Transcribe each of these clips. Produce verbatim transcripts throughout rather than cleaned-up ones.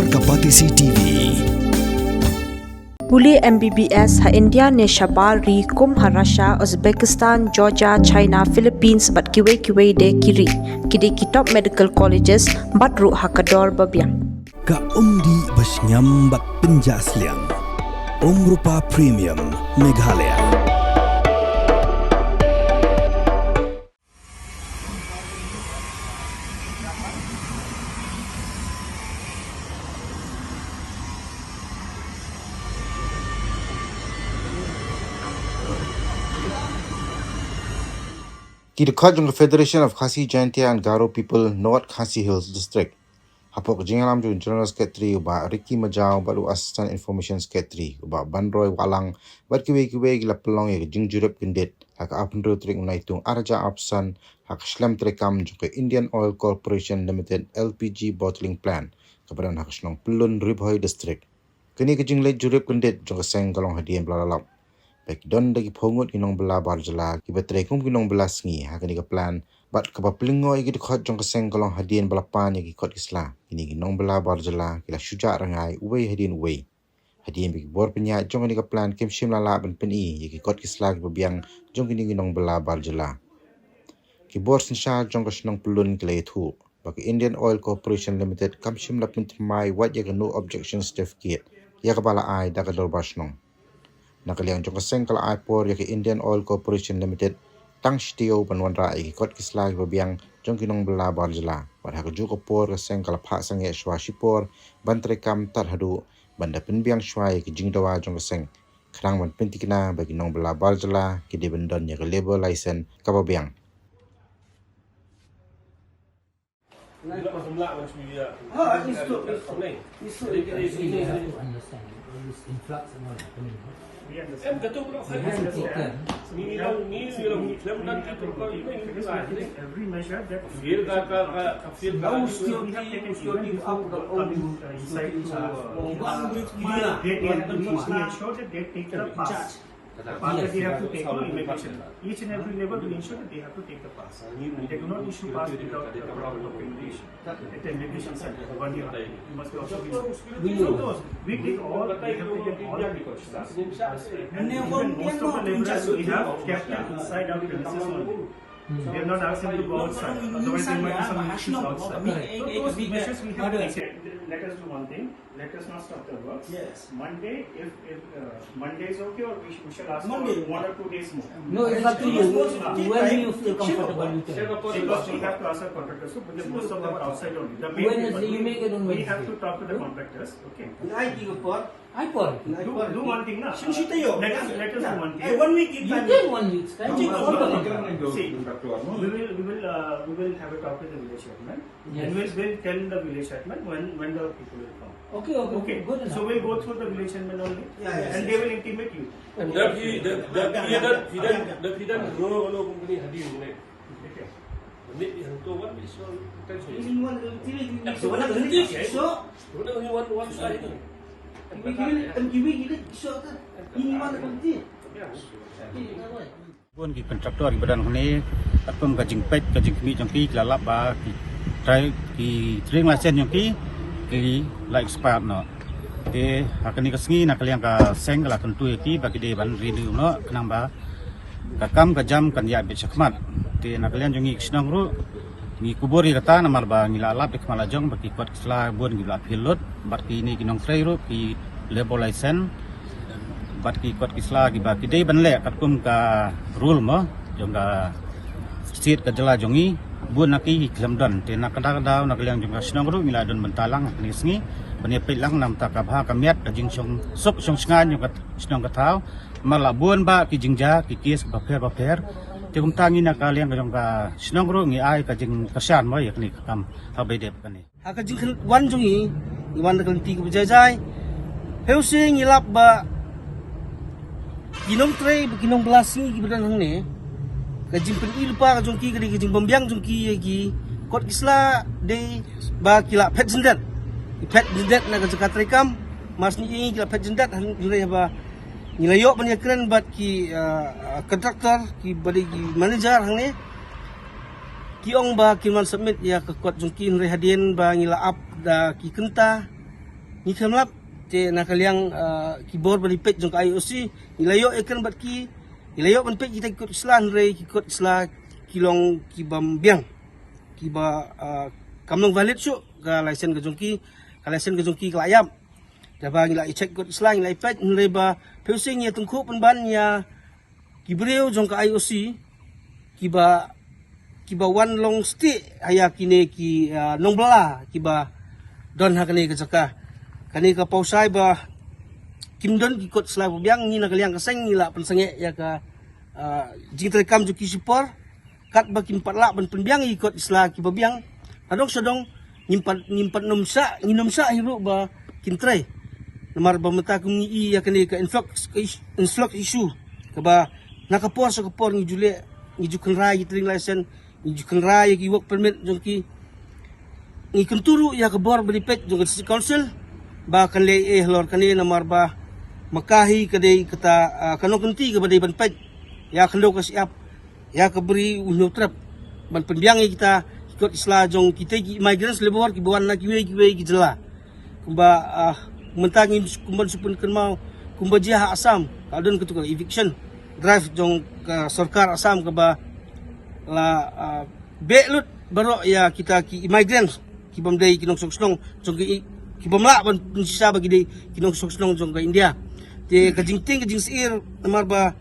Kapatisi T V. Pule M B B S ha India ne shabar ri kum ha Russia, Uzbekistan, Georgia, China, Philippines bad kiwei kiwei de ki ri. Ki dei ki top medical colleges bad ruh ha ka dor ba biang. Ka umdih ba shngiam bad pynjah sliang. Umrupa Premium Meghalaya. Ki dkhot jong ka Federation of Khasi Jaintia and Garo People North Khasi Hills District, hapoh ka jingïalam jong u General Secretary u Bah Ricky Majaw bad u Assistant Information Secretary u Bah Banroy Wahlang bad kiwei kiwei ki la pynlong ïa ka jingjurip kyndit ha ka arphew hynriew tarik u Naitung arhajar arphew san ha ka shlem treikam jong ka Indian Oil Corporation Limited L P G Bottling Plant kaba don ha ka shnong Pyllun, Ri Bhoi District. Kane ka jingleit jurip kyndit jong ka seng ka long hadien ba la lap ba ki don da ki phew ngut ki nongbylla bar jylla kiba trei kum ki nongbylla sngi ha kane ka plant bad kaba pynlyngngoh ïa ki dkhot jong ka seng ka long hadien ba la pan ïa ki kot ki sla. Kine ki nongbylla bar jylla ki la shu jah rngai uwei hadien uwei. Hadien ba ki bor pynïaid jong kane ka plant kim shym la lah ban pyni ïa ki kot ki sla kiba biang jong kine ki nongbylla bar jylla. Ki bor synshar jong ka shnong Pyllun ki la ïathuh ba ka Indian Oil Corporation Limited kam shym la pynthymmai wat ïa ka no objection certificate ïa kaba la ai da ka dorbar shnong. Na ka liang jong ka seng ka la ai por ïa ka Indian Oil Corporation Limited tang shi taïew ban wanrah ïa ki kot ki sla kiba biang jong ki nongbylla bar jylla. Bad ha kajuh ka por ka seng ka la phah sangeh shuwa shipor ban treikam tad haduh ban da pynbiang shuwa ïa ki jingdawa jong ka seng khnang ban pynthikna ba ki nongbylla bar jylla ki dei ban don ïa ka labour license kaba biang. Every measure that we have taken, even upcoming, uh, inside, uh, they, they have to make sure that they take the pass. The pass that they have to take for immigration. Each and every labour will ensure that they have to take the pass. And they do not issue pass without the proper documentation. At the immigration center, one year. You must be also be. So those, we take all, we have taken all the precautions. And even most of the labourers we have kept inside our premises only. We have not asked them to go outside. Otherwise, there might be some issues outside. So those measures we have taken. Let us do one thing. Let us not stop the works. Yes. Monday, if, if, uh, Monday is okay, or we sh-, we shall ask for one or two days more? No, it's up to you. When you feel comfortable, you can. Because we have to ask our contractors to, because most of them are outside only. The main people, we have to talk to the contractors, okay? Ai por. Do, do one thing na. Let us, let us do one thing. You take one week's time. See, we will, we will, uh, we will have a talk with the village chairman. Yes. And we'll, we'll tell the village chairman when, when the people will come. Okay, okay, okay. Good enough. So we'll go through the village chairman only, and they will intimate you. Okay. Bun ki contractor kiba don hangne, katkum ka jingpeit ka jingkhmih jong ki, ki la lap ba ki trai, ki trading license jong ki, ki la expired noh. Te ha kane ka sngi na ka liang ka seng ka la kyntu ïa ki ba ki dei ban renew noh khnang ba ka kam ka jam kan ïaid beit shakhmat. Te na ka liang jong ngi ki shnong ruh ngi kubur ïa kata namar ba ngi la lap da khmat la jong ba ki kot ki sla bun ki la appeal lut bad kine ki nongtrei ruh ki labour license bad ki kot ki sla kiba ki dei ban leh katkum ka rule mo jong ka state ka jylla jong ngi. Bun na ki khlem don, te na ka daw ka daw na ka liang jong ka shnong ruh ngi la don bynta lang ha kane ka sngi ban ïa peit lang namar ka bha ka miat ka jingshong suk shong shngaiñ jong ka shnong ka thaw. Namar la bun ba ki jingjia ki case bapher bapher. Te kumta ngi na ka liang jong ka shnong ruh ngi ai ka jingkyrshan mo ïa kane ka kam ha ba dep kane. Ha ka jingwan jong ngi, ngi wan da ka lynti kaba jai jai. Hynrei ngi lap ba ki nongtrei, ba ki nongbylla sngi kiba don hangne, ka jingpyni lypa ka jong ki, ka dei ka jingbymbiang jong ki ïa ki kot ki sla dei ba ki la phet jyndat. Ki phet jyndat na ka jaka treikam, mar shu ngi ki la phet jyndat, hynrei haba ngi la ïoh ban ïakren bad ki, ah, ah, contractor, kiba dei ki manager hangne, ki ong ba kin wan submit ïa ka kot jong ki, hynrei hadien ba ngi la ap da ki kynta, Ngi khlem lap, te na ka liang, ah, ki bor ba dei peit jong ka I O C, ngi la ïoh ïakren bad ki, ngi la ïoh ban peit kita ki kot ki sla, hynrei ki kot ki sla ki long ki bym biang, kiba, ah, kam long valid shuh ka license ka jong ki, ka license ka jong ki ka la ïap. Te ba ngi la ïa check kot ki sla, ngi la ïa peit, hynrei ba phi sngewsih ngi ïa tyngkhuh pynban ïa ki briew jong ka I O C, kiba, kiba wan long stieh ha ïa kine ki, ah, nongbylla kiba don ha kane ka jaka. Kane ka paw shai ba kim don ki kot sla ba biang, ngi na ka liang ka seng ngi la pynsangeh ïa ka, ah, jingtrei kam jong ki shipor, katba kim pat lah ban pynbiang ïa ki kot ki sla kiba biang. Hadong shadong ngim pat, ngim pat nym shah, ngim nym shah hi ruh ba kin trei. Namar ba mynta kum ngi i ïa kane ka influx, ka is-, influx issue, kaba na ka por sha ka por ngi ju leh, ngi ju kynra ïa ki trading license, ngi ju kynra ïa ki work permit jong ki. Ngi kyntu ruh ïa ka bor ba dei peit jong ka District Council ba kan leh ei ei halor kane, namar ba ma ka hi ka dei kata, ah, ka nongkynti kaba dei ban peit ïa ka khyndew ka shyiap, ïa ka bri u hynñiew trep, ban pynbiang ïa kita ki kot ki sla jong kita ki migrants labour kiba wan na kiwei kiwei ki jylla. Kumba, ah, mynta ngin s-, kumba shu pynkynmaw, kumba jia ha Assam ka don katu ka eviction drive jong ka sorkar Assam kaba la, ah, beh lut baroh ïa kita ki migrants kibym dei ki nongshong shnong jong ki, kibym lah ban pynshisha ba ki dei ki nongshong shnong jong ka India. Te ka jingtieng ka jingsyier, namar ba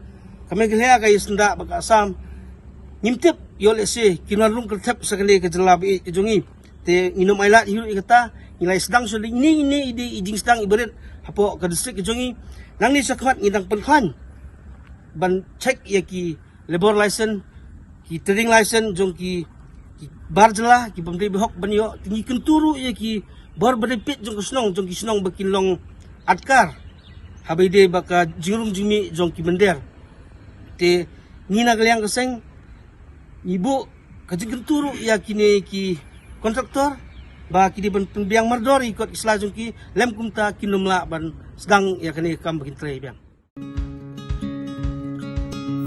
ka Meghalaya ka ïasyndah bad ka Assam, ngim tip ïoh lehse kin wan rung kyrthep sha kane ka jylla ba ïeit ka jong ngi. Te ngin ym ailad hi ruh ïa kata, ngi la ïa sdang shuh ine ine i dei i jingsdang iba rit hapoh ka district ka jong ngi. Nangne shakhmat ngi dang pynkhlaiñ ban check ïa ki labour license, ki trading license jong ki, ki bar jylla kibym dei ba hok ban ïoh. Te ngi kyntu ruh ïa ki bor ba dei peit jong ka shnong, jong ki shnong ba kin long adkar haba ïadei bad ka jingrung jingmih jong ki mynder. Te ngi na ka liang ka seng ngi buh ka jingkyntu ruh ïa kine ki contractor ba ki dei ban pynbiang mardor ïa ki kot ki sla jong ki, lym kumta kin nym lah ban sdang ïa kane ka kam ba kin trei biang.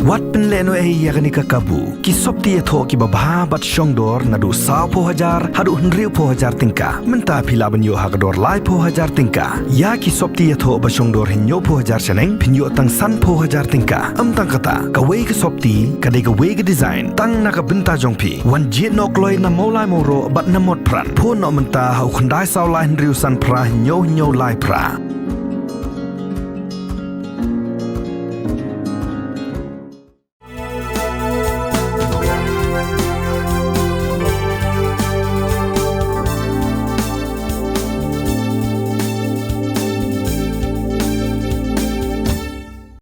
Wat pynlehnohei ïa kane ka kabu. Ki sopti ïathoh kiba bha bad shongdor naduh sawphew hajar haduh hynriewphew hajar tyngka. Mynta phi lah ban ïoh ha ka dor laiphew hajar tyngka. Ïa ki sopti ïathoh ba shongdor hynñiewphew hajar shaneng phin ïoh tang sanphew hajar tyngka. Ym tang kata, kawei ka sopti ka dei kawei ka design tang na ka bynta jong phi. Wan jied noh kloi na Mawlai Mawroh bad na Motphran. Phone noh mynta ha u khyndai saw lai hynriew san phra hynñiew hynñiew lai phra.